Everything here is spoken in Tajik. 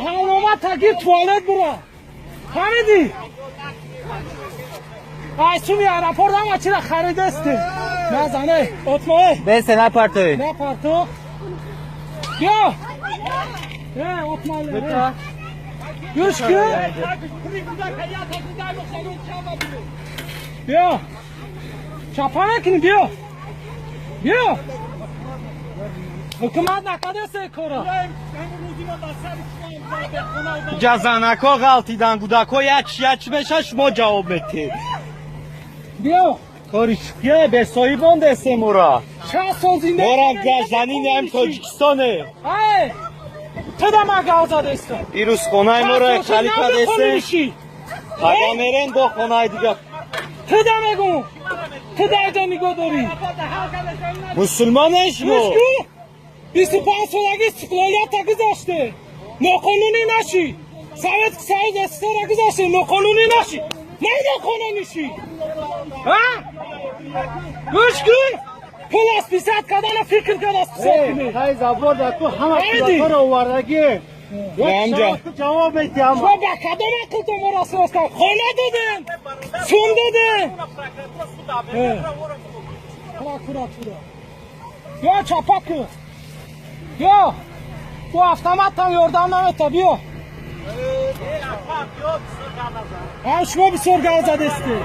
Ҳалнома тагир туалет бура. Фаҳмидӣ? Ай суми аэропорт ҳама чира харидасти. Назане, отмое. Бесе напартой. Напарто. Биё. Отмайле. Гӯш кун. Биё. Чапа мекунӣ, биё. Биё. Ҳукумат накардасе кора. Ҷазанако ғалтидан, гудако як як меша, шумо ҷавоб метиҳед. Биё. Кори чия бесоҳибон десем ура. 60 сол зинда. Морам гражданини ҳам Тоҷикистоне. Ай! Ту да ма гав задестам. Ирӯз хонаи моро халифа десем. Пага мерем бо хонаи дига. Ту да мегум. Ту да иҷа нигоҳ дорӣ. Мусулмоне шумо? 25 солаги истиқлолията гузаште. Ноқонунӣ нашӣ. Совет Союз СССР гузаште, ноқонунӣ нашӣ. Не ноқонунӣ шӣ. А? Гӯш кун. Пул списать кардана фикр карда списать кунӣ. Тай забор да ту ҳама кӯдакҳоро овардагӣ. Ҳамҷа. Ҷавоб медиҳам. Шумо ба кадом ақлтон моро сироз кард? Хона додем. Сум додем. Прокуратура. Биё чапа кун. Биё. Бо автоматтам ёрдам намета, биё. Шумо бисёр гав задестед.